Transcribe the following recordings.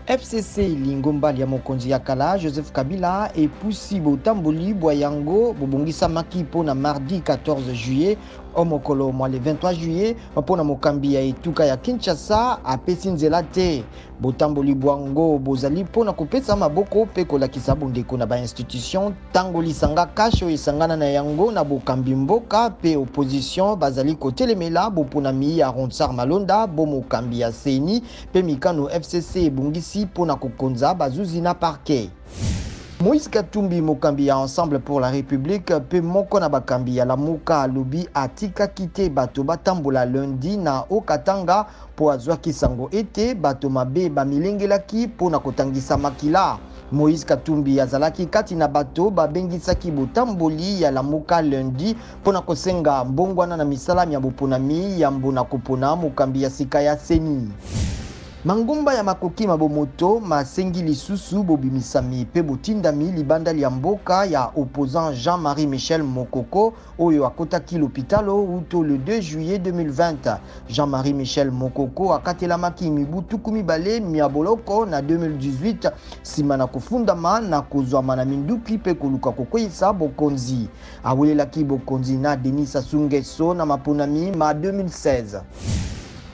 FCC, lingomba lya mokonzi ya kala Joseph Kabila, epusi botamboli bwa yango bobongisamaki mpo na mardi 14 juillet o mokolo mwa le 23 juillet mpo na mokambi ya etuka ya Kinshasa apesi nzela te. Botamboli bwango bozali mpo na kopesa maboko mpe kolakisa bondeko na ba institution ntango lisanga CACH oyo esangana na yango na bokambi mboka mpe opposition bazali kotelemela boponami ya Ronsard Malonda bo mokambi ya CENI mpe mikano FCC ebongisi mpo na kokonza bazuzi na parquet. Moïse Katumbi, mokambi ya Ensemble pour la République mpe moko na bakambi ya Lamuka, alobi atikaki te bato batambola lundi na Haut-Katanga mpo azwaki sango ete bato mabe bamilengelaki mpo na kotangisa makila. Moïse Katumbi azalaki kati na bato babengisaki botamboli ya Lamuka lundi mpo na kosenga mbongwana na misala mya boponami yambo na kopona mokambi ya sika ya CENI. Mangomba ya makoki ma bomoto masengi lisusu bobimisami mpe botindami libanda lya mboka ya opposant Jean-Marie Michel Mokoko oyo akotaki lopitalo wuto le 2 juillet 2020. Jean-Marie Michel Mokoko akatelamaki mibu 20 mya boloko na 2018 nsima na kofundama na kozwama na minduki mpe koluka kokweyisa bokonzi. Awelelaki bokonzi na Denis Sassou Nguesso na maponami ma 2016.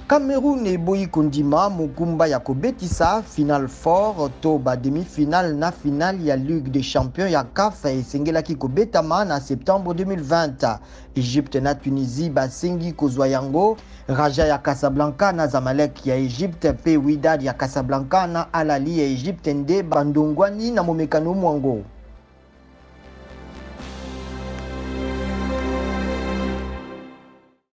Cameroun eboyi kondima mokumba ya kobetisa Final Four to ba demi-finale na finale ya Ligue des Champions ya CAF esengelaki kobetama na septembre 2020. Egypte na Tunisie basengi kozwa yango. Raja ya Casablanca na Zamalek ya Egypte mpe Wydad ya Casablanca na Al Ahly ya Egypte nde bandongwani na momekano mwango.